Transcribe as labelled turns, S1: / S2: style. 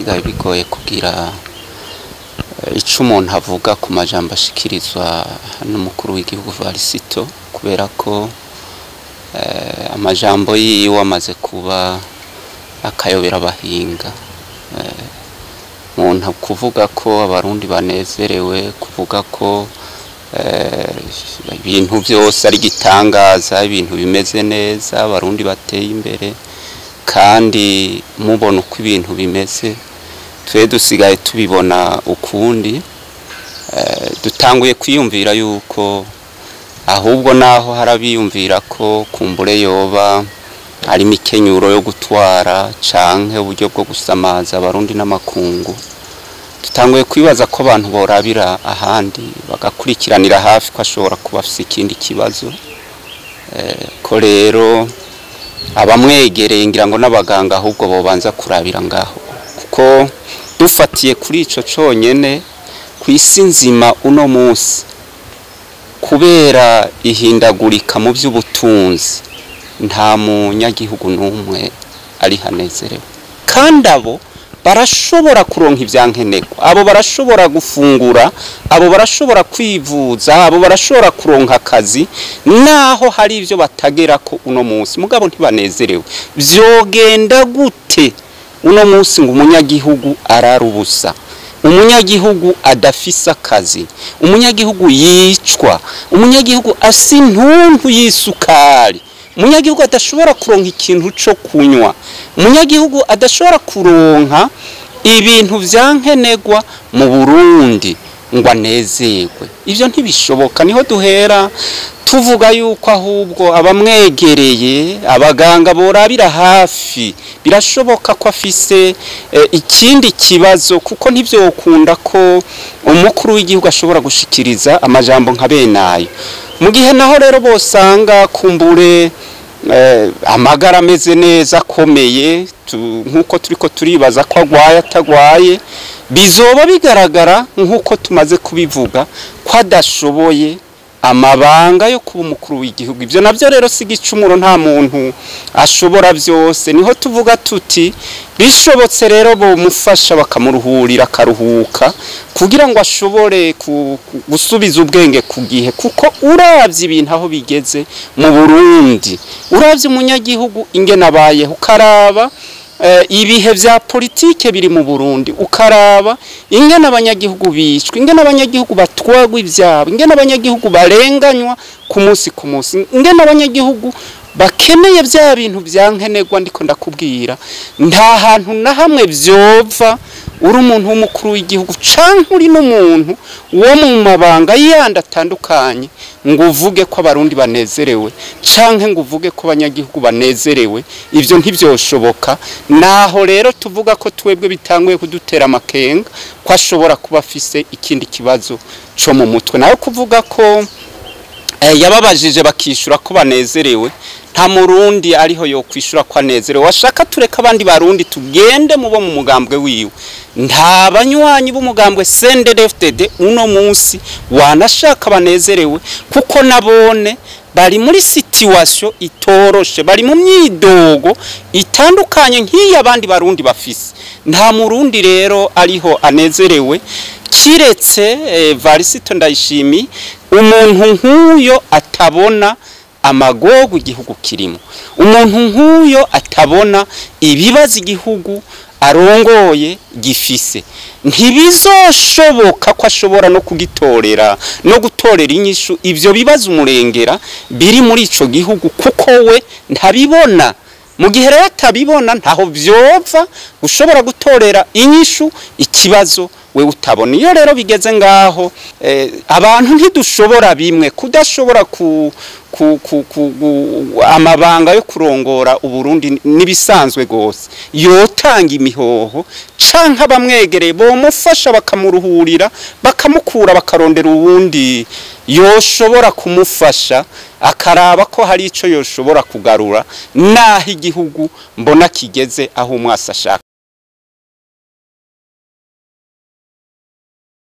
S1: Bisigaye bigoye kugira ico umuntu avuga ku majambo ashikirizwa n'umukuru w'igihugu Varisito, kubera ko amajambo yiwe amaze kuba akayobera abahinga. Umuntu kuvuga ko abarundi banezerewe, kuvuga ko ibintu byose ari gitangaza, ibintu bimeze neza, abarundi bateye imbere, kandi mubona uko ibintu bimeze, twe dusigaye tubibona ukundi. Dutanguye kwiyumvira yuko ahubwo naho harabiyumvira ko kumbure yoba ari mikenyuro yo gutwara canke uburyo bwo gusamaza abarundi n'amakungu. Dutanguye kwibaza ko abantu borabira ahandi bagakurikiranira hafi ko ashobora kuba afise ikindi kibazo. Ko rero abamwegereye ngira ngo n'abaganga ahubwo bobanza kurabira ngaho, kuko dufatiye kuri ico conyene kw'isi nzima uno munsi, kubera ihindagurika mu by'ubutunzi, nta munyagihugu n'umwe ari hanezerewe. Kandi abo barashobora kuronka ivyankenerwa, abo barashobora gufungura, abo barashobora kwivuza, abo barashobora kuronka akazi, naho hari ivyo batagerako uno munsi, mugabo ntibanezerewe. Vyogenda gute uno munsi ngo umunyagihugu ararubusa, umunyagihugu adafise akazi, umunyagihugu yicwa, umunyagihugu afise intuntu y'isukari, umunyagihugu adashobora kuronka ikintu co kunywa, umunyagihugu adashobora kuronka ibintu vyankenerwa mu Burundi ngo anezerwe? Ivyo ntibishoboka. Niho duhera tuvuga yuko ahubwo abamwegereye, abaganga borabira hafi, birashoboka ko afise ikindi kibazo, kuko ntivyokunda ko umukuru w'igihugu ashobora gushikiriza amajambo nka benayo. Mu gihe naho rero bosanga kumbure amagara ameze neza akomeye, nkuko turiko turibaza ko agwaye atagwaye, bizoba bigaragara nkuko tumaze kubivuga ko adashoboye amabanga yo kuba umukuru w'igihugu. Ivyo navyo rero si igicumuro, nta muntu ashobora byose. Niho tuvuga tuti bishobotse rero bomufasha bakamuruhurira akaruhuka, kugira ngo ashobore gusubiza ubwenge ku gihe, kuko uravye ibintu aho bigeze mu Burundi, uravye umunyagihugu ingene abayeho, ukaraba ibihe vya politike biri mu Burundi, ukaraba ingene abanyagihugu bicwa, ingene abanyagihugu batwagwa ivyabo, ingene abanyagihugu barenganywa ku munsi ku munsi, ingene abanyagihugu bakeneye vya bintu vyankenerwa ndiko ndakubwira, nta hantu na hamwe vyova uri umuntu w'umukuru w'igihugu canke uri n'umuntu wo mu mabanga yandi atandukanye ngo uvuge ko abarundi banezerewe canke ngo uvuge ko abanyagihugu banezerewe. Ivyo ntivyoshoboka. Naho rero tuvuga ko twebwe bitanguye kudutera amakenga ko ashobora kuba afise ikindi kibazo co mu mutwe. Nayo kuvuga ko yababajije bakishura ko banezerewe, nta murundi ariho yo kwishura ko anezerewe. Washaka tureka abandi barundi tugende mubo mu mugambwe wiwe, nta banywanyi b'umugambwe CNDD-FDD uno munsi wanashaka banezerewe, kuko nabone bari muri situation itoroshe, bari mu myidogo itandukanye nk'iyi abandi barundi bafise. Nta murundi rero ariho anezerewe kiretse Varisito Ndayishimiye, umuntu nk'uyo atabona amagogo igihugu kirimo, umuntu nk'uyo atabona ibibazo igihugu arongoye gifise. Ntibizoshoboka ko ashobora no kugitorera no gutorera inyishu ivyo bibazo umurengera biri muri ico gihugu, kuko we ntabibona. Mu gihe rero atabibona, ntaho vyova ushobora gutorera inyishu ikibazo we utabona. Iyo rero bigeze ngaho, abantu ntidushobora bimwe, kudashobora ku, ku, ku, ku, amabanga yo kurongora Uburundi nibisanzwe gose, yotanga imihoho canke abamwegereye bomufasha bakamuruhurira, bakamukura, bakarondera uwundi yoshobora kumufasha, akaraba ko hari ico yoshobora kugarura naho igihugu mbona kigeze aho umwasi ashaka.